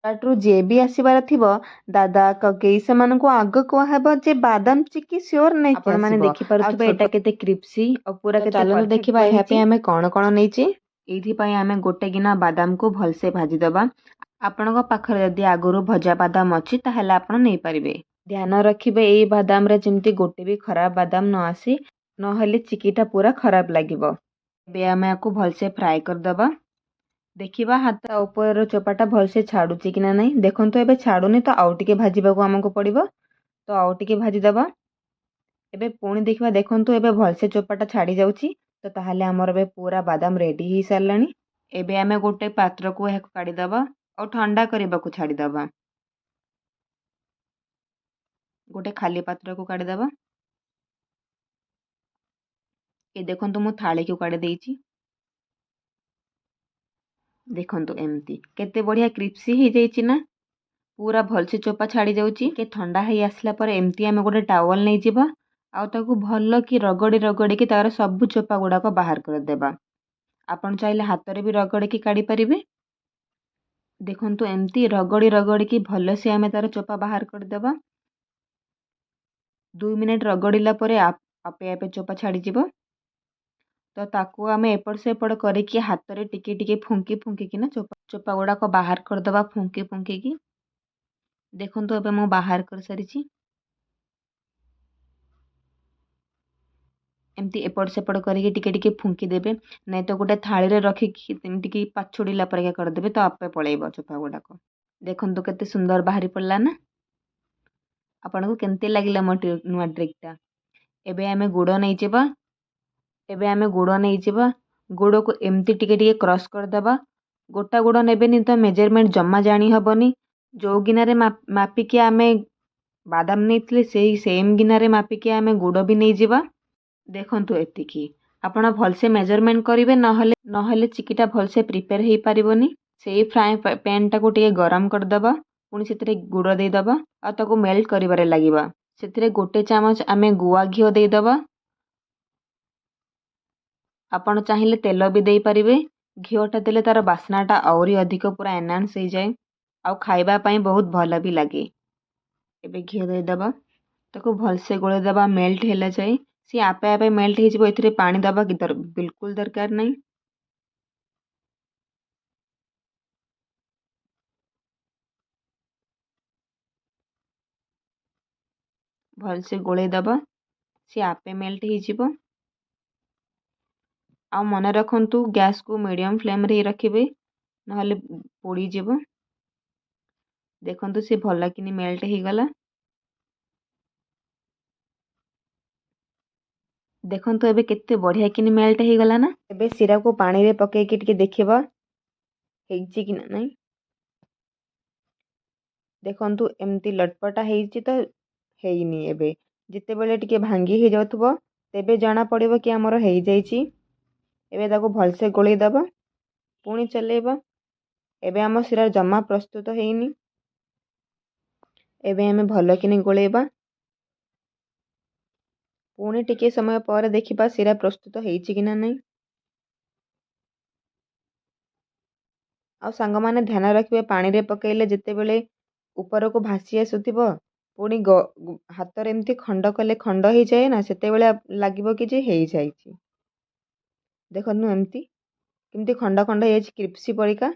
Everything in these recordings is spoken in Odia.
ସୁରାଟରୁ ଯିଏ ବି ଆସିବାର ଥିବ, ଦାଦା, କକେଇ, ସେମାନଙ୍କୁ ଆଗ କୁହାହେବ ଯେ ବାଦାମ ଚିକି ସିଓର ନେଇକି ଆପଣମାନେ ଆସିବ। ଆଉ ଦେଖିପାରୁଥିବେ ଛୋଟ ଏଇଟା କେତେ କ୍ରିପ୍ସି ଆଉ ପୁରା ତ କେତେ ଚାଲନ୍ତୁ ପରଫେକ୍ଟ ଦେଖିବା ଏହା ବନିଛି। ପାଇଁ ଆମେ କ'ଣ କ'ଣ ନେଇଛେ। ଏଇଥିପାଇଁ ଆମେ ଗୋଟେ ଗିନା ବାଦାମକୁ ଭଲସେ ଭାଜିଦେବା। ଆପଣଙ୍କ ପାଖରେ ଯଦି ଆଗରୁ ଭଜା ବାଦାମ ଅଛି, ତାହେଲେ ଆପଣ ନେଇପାରିବେ। ଧ୍ୟାନ ରଖିବେ, ଏଇ ବାଦାମରେ ଯେମିତି ଗୋଟେ ବି ଖରାପ ବାଦାମ ନ ଆସେ, ନହେଲେ ଚିକିଟା ପୁରା ଖରାପ ଲାଗିବ। ଏବେ ଆମେ ୟାକୁ ଭଲସେ ଫ୍ରାଏ କରିଦେବା। ଦେଖିବା ହାତ ଉପରର ଚୋପାଟା ଭଲସେ ଛାଡ଼ୁଛି କି ନା ନାହିଁ। ଦେଖନ୍ତୁ, ଏବେ ଛାଡ଼ୁନି, ତ ଆଉ ଟିକେ ଭାଜିବାକୁ ଆମକୁ ପଡ଼ିବ। ତ ଆଉ ଟିକେ ଭାଜିଦେବା। ଏବେ ପୁଣି ଦେଖିବା। ଦେଖନ୍ତୁ, ଏବେ ଭଲସେ ଚୋପାଟା ଛାଡ଼ି ଯାଉଛି। ତ ତାହେଲେ ଆମର ଏବେ ପୁରା ବାଦାମ ରେଡ଼ି ହେଇସାରିଲାଣି। ଏବେ ଆମେ ଗୋଟେ ପାତ୍ରକୁ ଏହାକୁ କାଢ଼ିଦେବା ଆଉ ଥଣ୍ଡା କରିବାକୁ ଛାଡ଼ିଦେବା। ଗୋଟେ ଖାଲି ପାତ୍ରକୁ କାଢ଼ିଦେବା। ଏ ଦେଖନ୍ତୁ, ମୁଁ ଥାଳିକୁ କାଢ଼ି ଦେଇଛି। ଦେଖନ୍ତୁ, ଏମିତି କେତେ ବଢ଼ିଆ କ୍ରିପ୍ସି ହେଇଯାଇଛି ନା, ପୁରା ଭଲସେ ଚୋପା ଛାଡ଼ି ଯାଉଛି। ଟିକେ ଥଣ୍ଡା ହେଇ ଆସିଲା ପରେ ଏମିତି ଆମେ ଗୋଟେ ଟାୱଲ୍ ନେଇଯିବା ଆଉ ତାକୁ ଭଲ କି ରଗଡ଼ି ରଗଡ଼ିକି ତାର ସବୁ ଚୋପା ଗୁଡ଼ାକ ବାହାର କରିଦେବା। ଆପଣ ଚାହିଁଲେ ହାତରେ ବି ରଗଡ଼ିକି କାଢ଼ିପାରିବେ। ଦେଖନ୍ତୁ, ଏମିତି ରଗଡ଼ି ରଗଡ଼ିକି ଭଲସେ ଆମେ ତାର ଚୋପା ବାହାର କରିଦେବା। 2 ମିନିଟ୍ ରଗଡ଼ିଲା ପରେ ଆପେ ଆପେ ଚୋପା ଛାଡ଼ିଯିବ। ତ ତାକୁ ଆମେ ଏପଟ ସେପଟ କରିକି ହାତରେ ଟିକେ ଟିକେ ଫୁଙ୍କି ଫୁଙ୍କିକିନା ଚୋପା ଗୁଡ଼ାକ ବାହାର କରିଦେବା, ଫୁଙ୍କି ଫୁଙ୍କିକି। ଦେଖନ୍ତୁ, ଏବେ ମୁଁ ବାହାର କରିସାରିଛି। ଏମିତି ଏପଟ ସେପଟ କରିକି ଟିକେ ଟିକେ ଫୁଙ୍କି ଦେବେ, ନାଇଁ ତ ଗୋଟେ ଥାଳିରେ ରଖିକି ଏମିତିକି ପାଛୁଡ଼ିଲା ପରିକା କରିଦେବେ, ତ ଆପେ ପଳେଇବ ଚୋପା ଗୁଡ଼ାକ। ଦେଖନ୍ତୁ, କେତେ ସୁନ୍ଦର ବାହାରି ପଡ଼ିଲା ନା? ଆପଣଙ୍କୁ କେମିତି ଲାଗିଲା ମୋ ନୂଆ ଟ୍ରିକ୍ଟା? ଏବେ ଆମେ ଗୁଡ଼ ନେଇଯିବା। ଏବେ ଆମେ ଗୁଡ଼ ନେଇଯିବା। ଗୁଡ଼କୁ ଏମିତି ଟିକେ ଟିକେ କ୍ରସ୍ କରିଦେବା। ଗୋଟା ଗୁଡ଼ ନେବେନି ତ ମେଜରମେଣ୍ଟ ଜମା ଜାଣି ହେବନି। ଯେଉଁ ଗିନାରେ ମାପିକି ଆମେ ବାଦାମ ନେଇଥିଲେ, ସେଇ ସେମ୍ ଗିନାରେ ମାପିକି ଆମେ ଗୁଡ଼ ବି ନେଇଯିବା। ଦେଖନ୍ତୁ, ଏତିକି ଆପଣ ଭଲସେ ମେଜରମେଣ୍ଟ କରିବେ, ନହେଲେ ଚିକିଟା ଭଲସେ ପ୍ରିପେୟାର ହେଇପାରିବନି। ସେଇ ଫ୍ରାଏ ପ୍ୟାନ୍ଟାକୁ ଟିକେ ଗରମ କରିଦେବା। ପୁଣି ସେଥିରେ ଗୁଡ଼ ଦେଇଦେବା ଆଉ ତାକୁ ମେଲ୍ଟ କରିବାରେ ଲାଗିବା। ସେଥିରେ ଗୋଟେ ଚାମଚ ଆମେ ଗୁଆ ଘିଅ ଦେଇଦେବା। ଆପଣ ଚାହିଁଲେ ତେଲ ବି ଦେଇପାରିବେ। ଘିଅଟା ଦେଲେ ତାର ବାସ୍ନାଟା ଆହୁରି ଅଧିକ ପୁରା ଏନହାନ୍ସ ହେଇଯାଏ ଆଉ ଖାଇବା ପାଇଁ ବହୁତ ଭଲ ବି ଲାଗେ। ଏବେ ଘିଅ ଦେଇଦେବା, ତାକୁ ଭଲସେ ଗୋଳେଇ ଦେବା ମେଲ୍ଟ ହେଲା ଯାଏ। ସିଏ ଆପେ ଆପେ ମେଲ୍ଟ ହେଇଯିବ। ଏଥିରେ ପାଣି ଦେବା କି ବିଲକୁଲ ଦରକାର ନାହିଁ। ଭଲସେ ଗୋଳେଇ ଦେବା, ସିଏ ଆପେ ମେଲ୍ଟ ହେଇଯିବ। ଆଉ ମନେ ରଖନ୍ତୁ, ଗ୍ୟାସ୍କୁ ମିଡ଼ିୟମ୍ ଫ୍ଲେମ୍ରେ ହିଁ ରଖିବେ, ନହେଲେ ପୋଡ଼ିଯିବ। ଦେଖନ୍ତୁ, ସେ ଭଲକିନି ମେଲ୍ଟ ହେଇଗଲା। ଦେଖନ୍ତୁ, ଏବେ କେତେ ବଢ଼ିଆ କିନି ମେଲ୍ଟ ହେଇଗଲା ନା? ଏବେ ଶିରାକୁ ପାଣିରେ ପକେଇକି ଟିକେ ଦେଖିବା ହେଇଛି କି ନା ନାହିଁ। ଦେଖନ୍ତୁ, ଏମିତି ଲଟପଟା ହେଇଛି ତ ହେଇନି। ଏବେ ଯେତେବେଳେ ଟିକେ ଭାଙ୍ଗି ହେଇଯାଉଥିବ, ତେବେ ଜଣା ପଡ଼ିବ କି ଆମର ହେଇଯାଇଛି। ଏବେ ତାକୁ ଭଲସେ ଗୋଳେଇ ଦେବା, ପୁଣି ଚଲେଇବା। ଏବେ ଆମ ଶିରା ଜମା ପ୍ରସ୍ତୁତ ହେଇନି। ଏବେ ଆମେ ଭଲକିନି ଗୋଳେଇବା। ପୁଣି ଟିକେ ସମୟ ପରେ ଦେଖିବା ଶିରା ପ୍ରସ୍ତୁତ ହେଇଛି କି ନା ନାହିଁ। ଆଉ ସାଙ୍ଗମାନେ, ଧ୍ୟାନ ରଖିବେ, ପାଣିରେ ପକେଇଲେ ଯେତେବେଳେ ଉପରକୁ ଭାସି ଆସୁଥିବ, ପୁଣି ହାତରେ ଏମିତି ଖଣ୍ଡ କଲେ ଖଣ୍ଡ ହେଇଯାଏ ନା, ସେତେବେଳେ ଲାଗିବ କି ଯେ ହେଇଯାଇଛି। ଦେଖନ୍ତୁ, ଏମିତି କେମିତି ଖଣ୍ଡ ଖଣ୍ଡ ହେଇଯାଇଛି କ୍ରିପ୍ସି ପରିକା।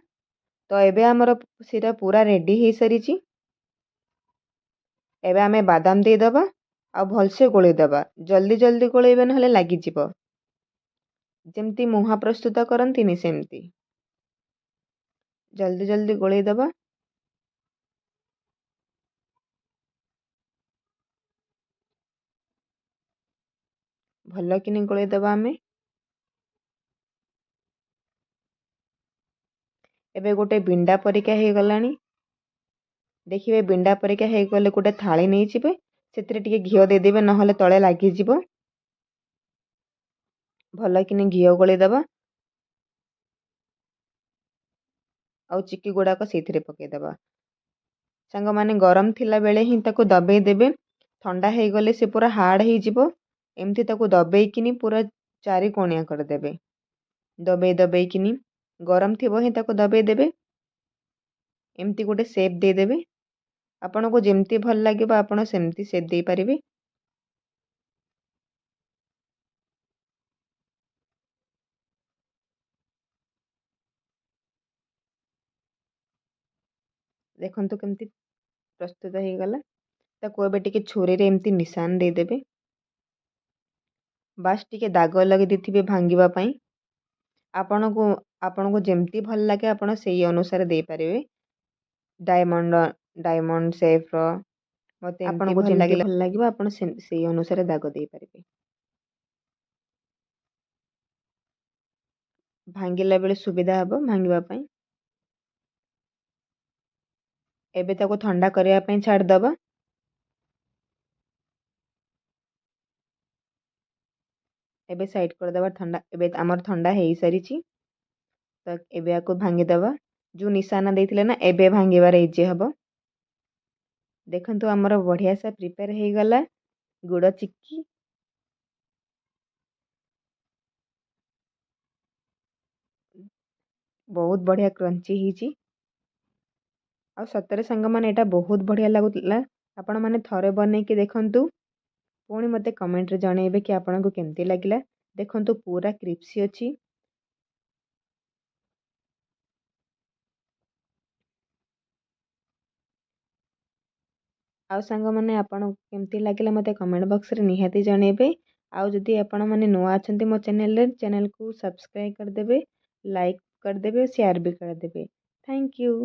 ତ ଏବେ ଆମର ଶିରା ପୁରା ରେଡ଼ି ହେଇସାରିଛି। ଏବେ ଆମେ ବାଦାମ ଦେଇଦେବା ଆଉ ଭଲସେ ଗୋଳେଇ ଦେବା। ଜଲ୍ଦି ଜଲ୍ଦି ଗୋଳେଇବେ, ନହେଲେ ଲାଗିଯିବ। ଯେମିତି ମୁହାଁ ପ୍ରସ୍ତୁତ କରନ୍ତିନି, ସେମିତି ଜଲ୍ଦି ଜଲ୍ଦି ଗୋଳେଇ ଦେବା। ଭଲ କିନି ଗୋଳେଇ ଦେବା ଆମେ। ଏବେ ଗୋଟେ ବିଣ୍ଡା ପରିକା ହେଇଗଲାଣି। ଦେଖିବେ, ବିଣ୍ଡା ପରିକା ହେଇଗଲେ ଗୋଟେ ଥାଳି ନେଇଯିବେ, ସେଥିରେ ଟିକେ ଘିଅ ଦେଇଦେବେ, ନହେଲେ ତଳେ ଲାଗିଯିବ। ଭଲ କିନି ଘିଅ ଗୋଳେଇ ଦେବା ଆଉ ଚିକି ଗୁଡ଼ାକ ସେଇଥିରେ ପକେଇଦେବା। ସାଙ୍ଗମାନେ, ଗରମ ଥିଲା ବେଳେ ହିଁ ତାକୁ ଦବେଇ ଦେବେ। ଥଣ୍ଡା ହେଇଗଲେ ସେ ପୁରା ହାର୍ଡ଼ ହେଇଯିବ। ଏମିତି ତାକୁ ଦବେଇକିନି ପୁରା ଚାରି କୋଣିଆ କରିଦେବେ। ଦବେଇ ଦବେଇକିନି, ଗରମ ଥିବ ହିଁ ତାକୁ ଦବେଇ ଦେବେ। ଏମିତି ଗୋଟେ ସେପ୍ ଦେଇଦେବେ। ଆପଣଙ୍କୁ ଯେମିତି ଭଲ ଲାଗିବ ଆପଣ ସେମିତି ସେପ୍ ଦେଇପାରିବେ। ଦେଖନ୍ତୁ କେମିତି ପ୍ରସ୍ତୁତ ହେଇଗଲା। ତାକୁ ଏବେ ଟିକେ ଛୁରୀରେ ଏମିତି ନିଶାନ ଦେଇଦେବେ। ବାସ୍ ଟିକେ ଦାଗ ଲଗେଇ ଦେଇଥିବେ ଭାଙ୍ଗିବା ପାଇଁ। ଆପଣଙ୍କୁ ଯେମିତି ଭଲ ଲାଗେ ଆପଣ ସେଇ ଅନୁସାରେ ଦେଇପାରିବେ। ଡାଇମଣ୍ଡ ସେପ୍ର ମୋତେ ଏମିତି ଆପଣଙ୍କୁ ଭଲ ଯେମିତି ଲାଗିଲା, ଭଲ ଲାଗିବ ଆପଣ ସେଇ ଅନୁସାରେ ଦାଗ ଦେଇପାରିବେ। ଭାଙ୍ଗିଲା ବେଳେ ସୁବିଧା ହେବ ଭାଙ୍ଗିବା ପାଇଁ। ଏବେ ତାକୁ ଥଣ୍ଡା କରିବା ପାଇଁ ଛାଡ଼ିଦେବା। ଏବେ ସାଇଡ଼୍ କରିଦେବା ଥଣ୍ଡା। ଏବେ ଆମର ଥଣ୍ଡା ହେଇସାରିଛି, ତ ଏବେ ୟାକୁ ଭାଙ୍ଗିଦେବା। ଯେଉଁ ନିଶାନା ଦେଇଥିଲେ ନା, ଏବେ ଭାଙ୍ଗିବାରେ ଇଜି ହେବ। ଦେଖନ୍ତୁ ଆମର ବଢ଼ିଆ ସା ପ୍ରିପେୟାର ହେଇଗଲା ଗୁଡ଼ ଚିକ୍କି। ବହୁତ ବଢ଼ିଆ କ୍ରଞ୍ଚି ହେଇଛି। ଆଉ ସତରେ ସାଙ୍ଗମାନେ ଏଇଟା ବହୁତ ବଢ଼ିଆ ଲାଗୁଥିଲା। ଆପଣମାନେ ଥରେ ବନେଇକି ଦେଖନ୍ତୁ, ପୁଣି ମୋତେ କମେଣ୍ଟରେ ଜଣେଇବେ କି ଆପଣଙ୍କୁ କେମିତି ଲାଗିଲା। ଦେଖନ୍ତୁ ପୁରା କ୍ରିପ୍ସି ଅଛି। ଆଉ ସାଙ୍ଗମାନେ ଆପଣଙ୍କୁ କେମିତି ଲାଗିଲା ମୋତେ କମେଣ୍ଟ ବକ୍ସରେ ନିହାତି ଜଣେଇବେ। ଆଉ ଯଦି ଆପଣମାନେ ନୂଆ ଅଛନ୍ତି ମୋ ଚ୍ୟାନେଲରେ, ଚ୍ୟାନେଲକୁ ସବସ୍କ୍ରାଇବ୍ କରିଦେବେ, ଲାଇକ୍ କରିଦେବେ, ସେୟାର ବି କରିଦେବେ। Thank you.